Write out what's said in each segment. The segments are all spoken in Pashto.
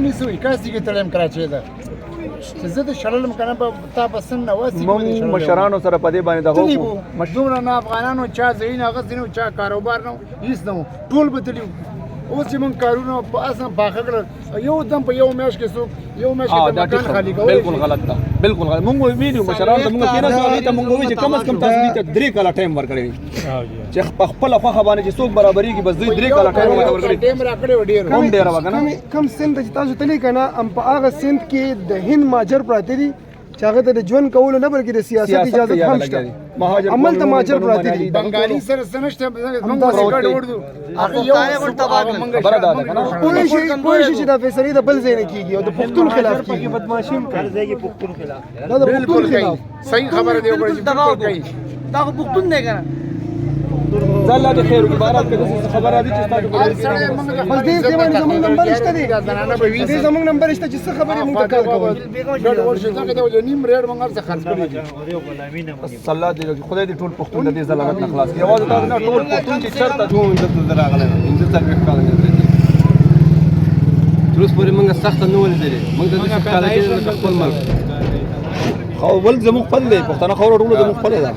1981 کې تلم کراچۍ ته، چې زه د شړلم کنه، په تا په سن 89 کې. مونږ مشرانو سره په دې باندې دغه تللی وکړو. وو. دومره نه افغانانو چا ځایونه اخیستي نه، چا کاروبار نه، هیڅ نه وو، ټول به تللي وو. اوس چې موږ کارونه په اسان پاخه کړل، یو دم په یو میاشت کې څوک یو میاشت کې دا د ټیک مکان خالی کولی بالکل غلط ده، بالکل غلط. مونږ ویلو مشرانو ته، مونږ کېناستو هغې ته، مونږ وویل چې کم از کم تاسو دوی ته 3 کاله ټایم ورکړی وي چې په خپله خوښه باندې چې څوک برابرېږي، بس دوی 3 کاله ټایم ورته ورکړي. ټایم راکړی و ډېر. هم ډېره وه که نه؟ کم سند چې تاسو تللی کنه، هم په هغه سند کې د هند ماجر پراته دي چې هغه ته د ژوند کولو نه بلکې د سیاست سیاست اجازه ته هم یې شته. لګیا دي. مهاجر عمل ته قومونو ماجر نوم پراته منالي دي. بنګالي سره څه نشته، موږ تاسو ګډ وړو هغه یو خبره دا ده که نه؟ پوه شي چې دا فیصله د بل ځای نه کیږي او د پښتون خلاف کیږي. بدمعشي هم کوي. ځای کې پښتون خلاف. دا د پښتون بالکل کوي. خلاف. صحیح خبره دی وکړه چې بالکل کوي. دا خو پښتون دی کنه. ځه، الله دې خیر وکړي. بهرحال که داسې څه خبره راځي چې ستاسو په هر ذهن کې سړی موږ د بس دې دې باندې زموږ نمبر شته دی. زنانه به وي. دې زموږ نمبر شته چې څه خبرې موږ ته کال کوي. ګډ وډ شي، ځکه دا نیم ریډ موږ هر څه خرڅ کړی دي. بس الله دې، خدای دې ټول پښتون د دې ذلالت نه خلاص کړي. یوازې تاسو نه، ټول پښتون چې چرته کوم دلته زه راغلی یم، 45 کاله مې دلته. تر اوسه پورې موږ سخته نه ولیدلې، موږ ته داسې ښکاره کېږي لکه خپل ملک. خو ول زموږ خپل دی، پښتانه خاوره ټولو زموږ خپل ده.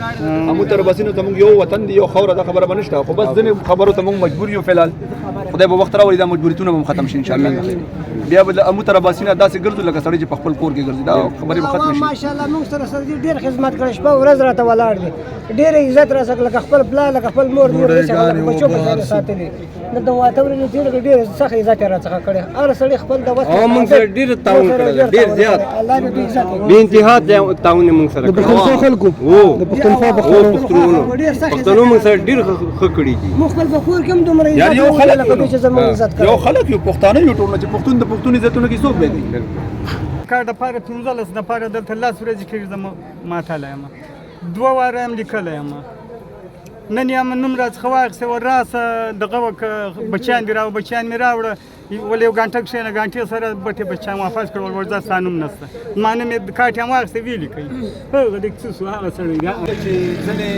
همو تر بسینو زموږ یو وطن دی، یو خاوره ده، خبره به نشته. خو بس ځینې خبرو ته موږ مجبور یو فلحال. خدای به وخت راولي، دا مجبوریتونه به ختم شي ان شاء الله. بیا به له امو تر بسینه داسې ګرځو لکه سړی چې په خپل کور کې ګرځي، دا خبرې به ختم شي. ماشاءالله، موږ سره سره دې ډېر خدمت کړی، شپه ورځ راته ولاړ دي، ډېر عزت را سره، لکه خپل پلار، لکه خپل مور مور داسې خلک بچو په شان ساتلي. دلته واته ورځې تېرې کړې، ډېر سخت عزت یې راڅخه کړی. هر سړي خپل د وس او موږ سره ډېر تعاون کړی دی، ډېر زیات. الله دې دوی عزت وکړي. بې انتها تعاون یې موږ سره د کړی. پښتونخوا خلکو وو د پښتونخوا او پښتنو پښتنو ډېر سخت پښتنو موږ سره ډېر ښه ښه کړي دي. موږ خپل په کور کې هم دومره یعنی عزت یو نه خلک لکه دوی چې زموږ عزت یو کړی. خلک یو، پښتانه یو ټول، چې پښتون د پښتون عزتونه کې څوک به کوي؟ کار د پاره 15 نفره دلته 10 ورځې کېږي، زه ماتله یم، دوه واره یم لیکلی یم. نن یې هم نوم راڅخه واخیستی، ور راسه دغه وکړه، بچیان دې راوړه. بچیان مې راوړه، ولې یو ګانټه کښېنه، ګانټې سره بټې بچیان واپس کړل. ورځه، ستا نوم نشته. ما نوم یې کارت یې هم واخیستی، ویې لیکئ. هغه دې څه شو؟ هغه سړی دی. چې ځینې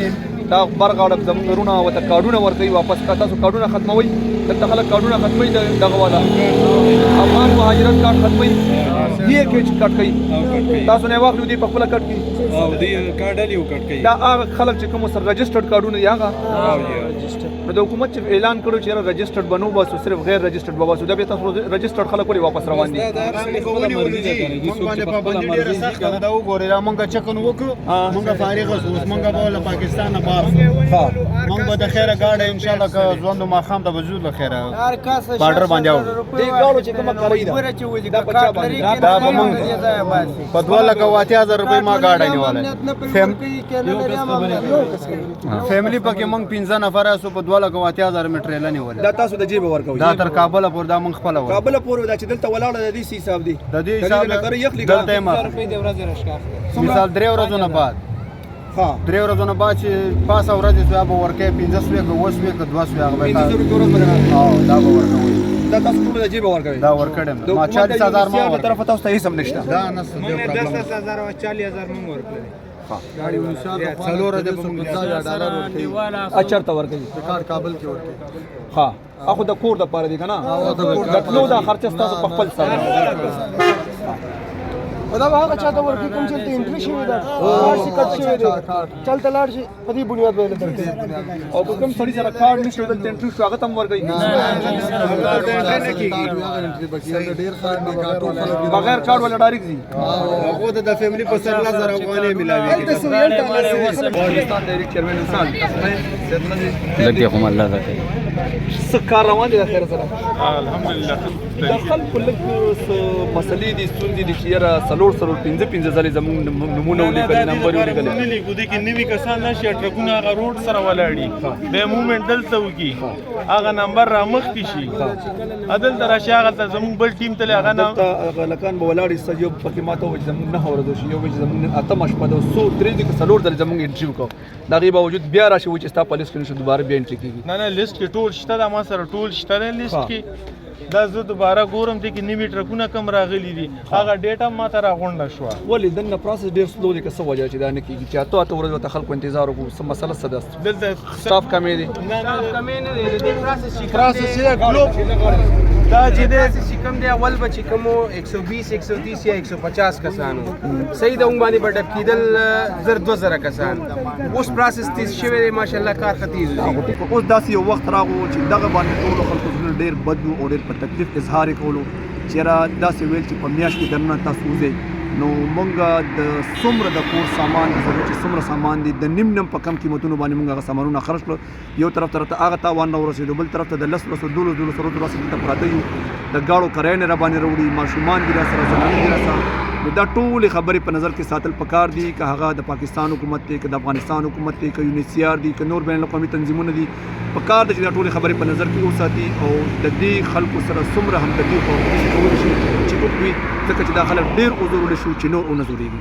دا برغاړه زموږ وروڼه ورته کارډونه ورکوي واپس کا، تاسو کارډونه ختموئ. دلته خلک کارډونه ختموي، دغه والا افغان مهاجرت کارت ختموي، دې کې چې کټ کوي تاسو نه واخلو، دې په خپل کټ کوي. او دې کارډ علی وکټ کوي. دا هغه خلک چې کوم سره رجسټرډ کارډونه دي هغه نو د حکومت چې اعلان کړو چې یاره رجسټرډ بنو باسو، صرف غیر رجسټرډ به باسو، دا بیا تاسو رجسټرډ خلک ولې واپس روان دي؟ مونږ باندې پابندي ډیره سخته ده. وګورئ، دا مونږ چکن وکړو، مونږ فارغ شو. اوس مونږ به له پاکستان نه بار، مونږ به د خیره ګاډی ان شاء الله که ژوند ماښام ته به ځو، له خیره بارډر باندې اوړو. دې ګاډو چې کومه کرایي ده، دا په چا باندې؟ دا به مونږ په 2,80,000 روپۍ ما ګاډی نیولی. فیملی پکې مونږ پنځه نفره سو، په 2,80,000 مې ټریله نیولې. دا تاسو د جیبه ورکوي؟ دا تر کابله پورې دا مونږ خپله ورکوو. کابل پورې دا چې دلته ولاړه د دې حساب دی؟ د دې حساب نه کرایي اخلي. دلته یې ما مثال درې ورځو نه بعد، درې ورځو نه بعد چې پاسه ورځې سوه به ورکوي، پنځه سوې که اووه سوې که دوه سوې هغه به 500 روپۍ ورځ باندې؟ او دا به ورکوي. دا تاسو ټول د جیبه ورکوي؟ دا ورکړم. د ما حکومت د 40,000 ما UNHCR له ورکړ. طرفه تاسو ته هیڅ هم نشته؟ دا نه څه دی پرابلم. 10,000 او 40,000 مونږ ورکړل. څلور ورځې به مونږ 50 ډالر ورکوي. چرته ورکوي؟ د کار کابل کې ورکوي. ها، اخو د کور د پاره دی کنه، د تلو دا خرچه تاسو په خپل سر؟ دا به هغه چاته ورکړي کوم چې دلته انټري شوی ده، کارت یې کټ شوی دی، چلته لاړ شي، په دې بنیاد به یې درکوي. او که کوم سړي سره کارت نشته، دلته انټري شو، هغه ته هم ورکوي؟ ډیر خلک بې کارټو خلک. بغیر کارت ولا ډایرکټ ځي. هغه د فیملی په سر 10,000 افغانۍ ملاوي. هلته څه هلته خلک پاکستان ډایرکټ چیئرمین انسان. لګي هم الله ده. څه کار روان دي د خیر سره؟ الحمدلله. د خلکو لږ څه مسلې دي، ستونزې دي چې یاره څلور څلور پنځه پنځه ځلې زموږ نومونه ولیکل، نمبر یې ولیکل. نه لیکو، دې کې نوي کسان راشي، ټرکونه هغه روډ سره ولاړي، به موومنټ دلته وکي، هغه نمبر را مخکې شي، دلته راشي، هغه ته زموږ بل ټیم ته هغه نه. دلته هغه لکان به ولاړ سر، یو پکې ماته وایي چې زموږ نه ورځ شي، یو وایي چې زموږ اتمه شپه ده. څو درې دي که څلور ځلې زموږ انټري وکړو، د هغې باوجود بیا راشي وایي چې ستا په لیست کې نشته، دوباره بیا انټري کېږي. نه نه، لیست کې ټول شته، دا ما سره ټول شته دی لیست کې. دا زه دوباره ګورم دې کې نوي ټرکونه کم راغلي دي، هغه ډیټا ما ته راغونډه شوه. ولې دننه پروسس ډېر سلو دی که څه وجه چې دا نه کېږي چې اتو اتو ورځو ته خلکو انتظار وکړو؟ څه مسله څه ده؟ دلته سټاف کمې دی؟ نه نه، کمې نه دی، د دې پروسس چې پروسس چې ګلوب دا چې دی چې کوم دی اول به چې کوم 120 130 یا 150 کسانو صحیح د باندې به ډب کېدل 1000 2000 کسان. اوس پروسس تیز شوی دی، ماشاءالله کار ښه تیز وځي. اوس داسې یو وخت راغو چې دغه باندې ټولو خلکو زړونه ډېر بد وو او ډېر په تکلیف اظهار یې کولو چې یاره داسې ویل چې په میاشت کې دننه تاسو وځئ. نو مونږ د څومره د کور سامان د ضرورت چې څومره سامان دی، د نیم نیم په کم قیمتونو باندې مونږ هغه سامانونه خرڅ کړو. یو طرف ته راته هغه تاوان نه ورسېدو، بل طرف ته د 10 ورځو 12 12 ورځو راسې دلته پراته یو، د ګاړو کرایه نه را باندې راوړي، ماشومان دي راسره، زنانه دي راسره. نو دا ټولې خبرې په نظر کې ساتل پکار دي، که هغه د پاکستان حکومت دی، که د افغانستان حکومت دی، که یونیسیار دی، که نور بین الاقوامي تنظیمونه دي. پکار دی چې دا ټولې خبرې په نظر کې وساتي او د دې خلکو سره څومره همدردي او خواخوږي کولی شي چې وکړي، ځکه چې دا خلک ډېر وځورول شو چې نور ونه ځورېږي.